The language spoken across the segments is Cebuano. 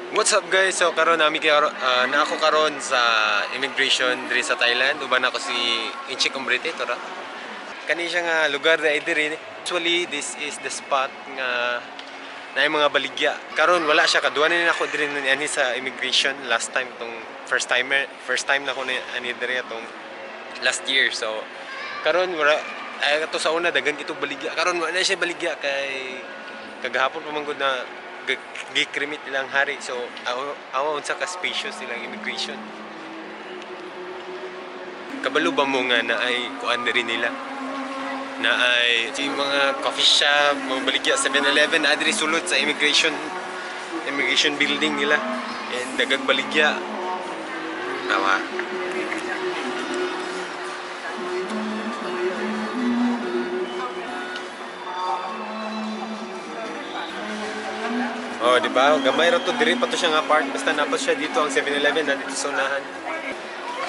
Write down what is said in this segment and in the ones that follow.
What's up, guys? So karon nami kay na ako karon sa immigration diri sa Thailand. Uban ako si Inchik Umbrete tora. Kani siya nga lugar na diri. Actually, this is the spot nga na mga baligya. Karon wala siya, kaduha ni ako diri ni ani sa immigration last time, tong first timer, first time na ko ni ani diri atong last year. So karon wala ay, ato sa una daghan kito baligya. Karon wala na siya baligya kay kagahapon pa man gud na gi-cremate ilang hari. So awa, awa unsa ka spacious ilang immigration. Kabalo ba mo nga na ay kuan diri nila? Na ay yung mga coffee shop, mga baligya, 7-Eleven na diri sulod sa immigration building nila. And dagag baligya. Awa. Oh, di ba? Gamay ra to, diri pa to siya nga part, basta napos siya dito ang 7-Eleven na dito sa unahan.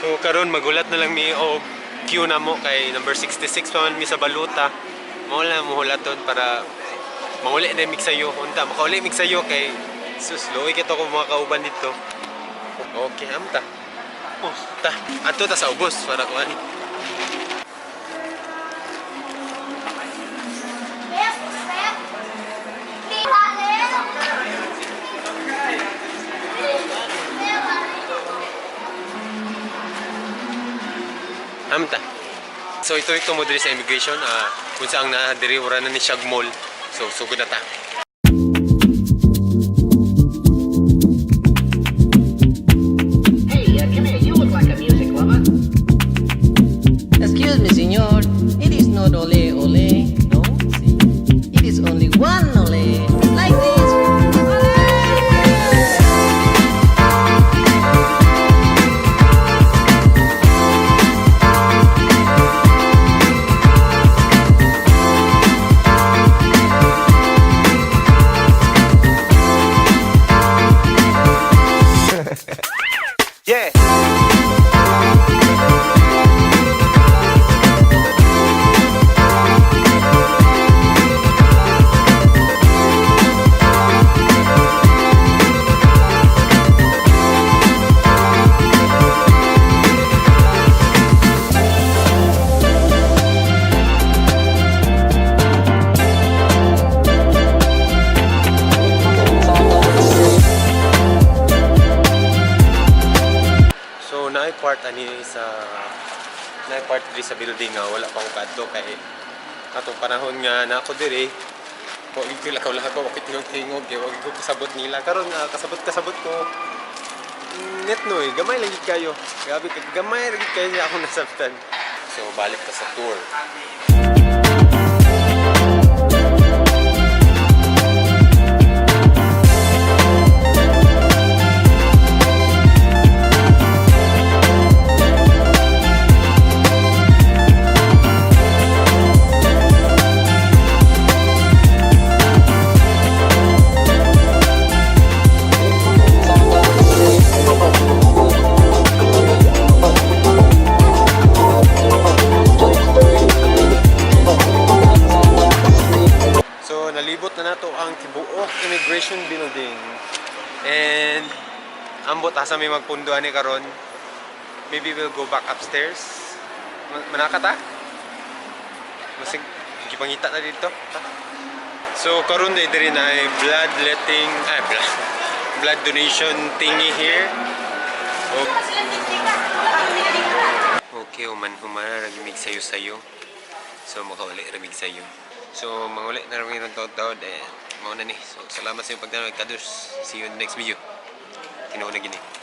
So karon magulat na lang mi og queue na mo kay number 66 pa man mi sa baluta. Mao lang muhulaton para manguli na mig sayo unta. Makauli mig sayo kay sus, luoy kito ko mga kauban dito. Okay, amta. Oh, ta. Adto ta sa ubos para kuan. Amta. So ito mo diri sa immigration, kung saan na diri wala na ni siyag mall. So sugod na ta. Hey, come here. You look like a music lover. Excuse me, señor. It is not ole ole. No, see. It is only one ole. Like this. Ole! Yeah. So naay part ani sa naay part diri sa building nga wala pa ko kadto kay atong panahon nga na ako diri wa gid ko lakaw lakaw wa tingog tingog kay wa gid ko kasabot nila. Karon kasabot ko net no eh, gamay lang gid kayo, grabe ka gamay ra gid kayo niya akong nasabtan. So balik ta sa tour. So nalibot na nato ang tibuok immigration building. And ambot asa may magpundo ani karon. Maybe we'll go back upstairs. Manaka ta? Masig gipangita na dito. Ta? So karon day diri na ay blood letting ay blood donation thingy here. Oh. Okay, human humana ra mig sayo-sayo. So makauli ra mig sayo. So manguli na ra mig ng taod-taod eh mao na ni. So salamat sa inyong pagtanaw, kadus. See you in the next video. Tinuod na gini.